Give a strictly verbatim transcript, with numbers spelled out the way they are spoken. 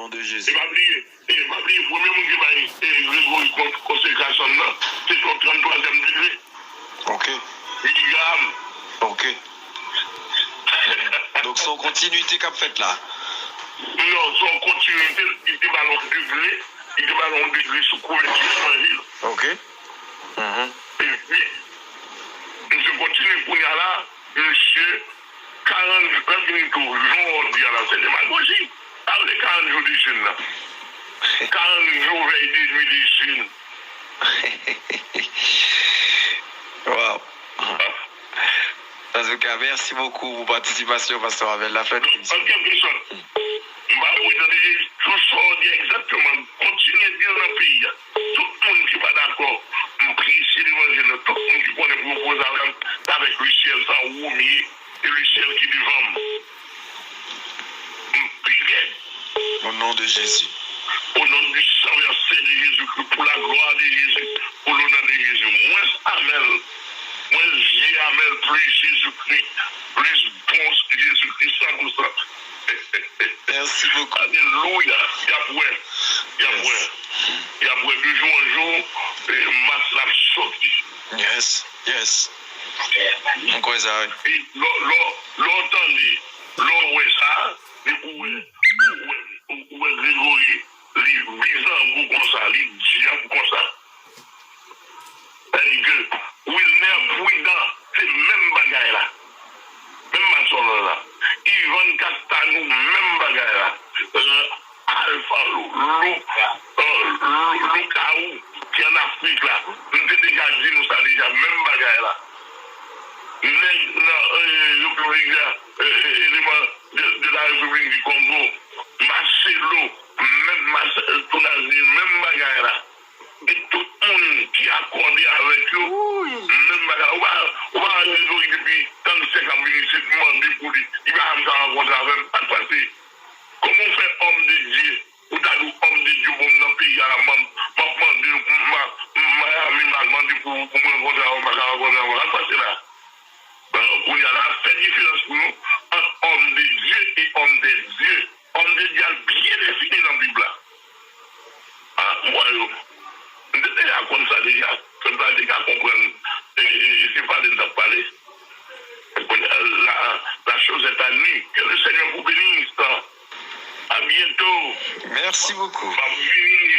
E pa bliye, e pa bliye, premye moun ki bay e, Gregory konsekrasyon nan, se yon tranntwazyèm degre. Ok. Billy Graham. Ok. Donk, se yon kontinite k ap fèt la. Non, se yon kontinite, li te ba l yon degre, li te ba l yon degre sou kouvèti levanjil. Ok. Mhm. Epi, misye kontinye kounye a la, misye, karant jou, lè fini tou, jan w di a la, se demagoji. Pa vle karant jou de jèn nan. Karant jou vèy de nwi de jèn. Wow. Antouka, mèsi bokou pou patisipasyon, Pastè Ravel. Lafrèt. An kèlke sòt, m pa wè tande, tou sa w di egzakteman, kontinye di l nan peyi a. Tout moun ki pa dakò, m preche levanjil la. Tout moun ki konnen pou yo koze avè m, se avèk Luciel, sa ou m ye, e Luciel ki devan m. M pi rèd. Au nom de Jésus. Au nom du sang versé de Jésus-Christ, pour la gloire de Jésus, pour l'honneur de Jésus. Mwens Amèl, mwens vye Amèl, plis Jezikri, plis bon Jezikri, san pou san. Mèsi bokou. Alelouya. Y ap wè. Y ap wè. Y ap wè de jou an jou, e, mas la ap soti. Yes, yes. Mwen kwè sa, wi. E lò, lò, lò w tande, lò w wè sa, depi w wè, w wè, w wè Gregory, li bizango konsa, li dyab konsa. Tandis que Wilner Prudent, se menm bagay la. Menm mason lan la. Ivan Castanou, menm bagay la. Euh, Alpha Lou, Lou, euh, Lou, Lou Kaou, ki an Afrik la. M te deja di nou sa deja, menm bagay la. Nèg nan, euh, Repiblik la, euh, euh, eleman de, de la République du Congo, Marcelo, menm Mas-, Tonazi, menm bagay la. E tout moun ki akòde avèk yo, menm bagay. Ou pa, ou pa wè Gregory depi trannsenk ap vini isit mande pou li. Li pa janm ka rankontre avè m. Sa k pase? Kòman w fè homme de Dieu, ou ta di w homme de Dieu pou m nan peyi a la, m, m ap mande, m, m, Miami, m ap mande pou, pou m rankontre avè w, m pa ka rankontre avè w. Sa k pase la? Bon, kounye a la, fè diferans pou nou ant homme de Dieu e homme des dieux. Homme de Dieu a byen defini nan Bib la. Ah, m wè yo. M te deja konn sa deja. Pèp la deja konprann. E, e, e se pale n t ap pale. Kounye a, la, la chose est à nu. Que le Seigneur vous bénisse. À bientôt. Mèsi bokou. M ap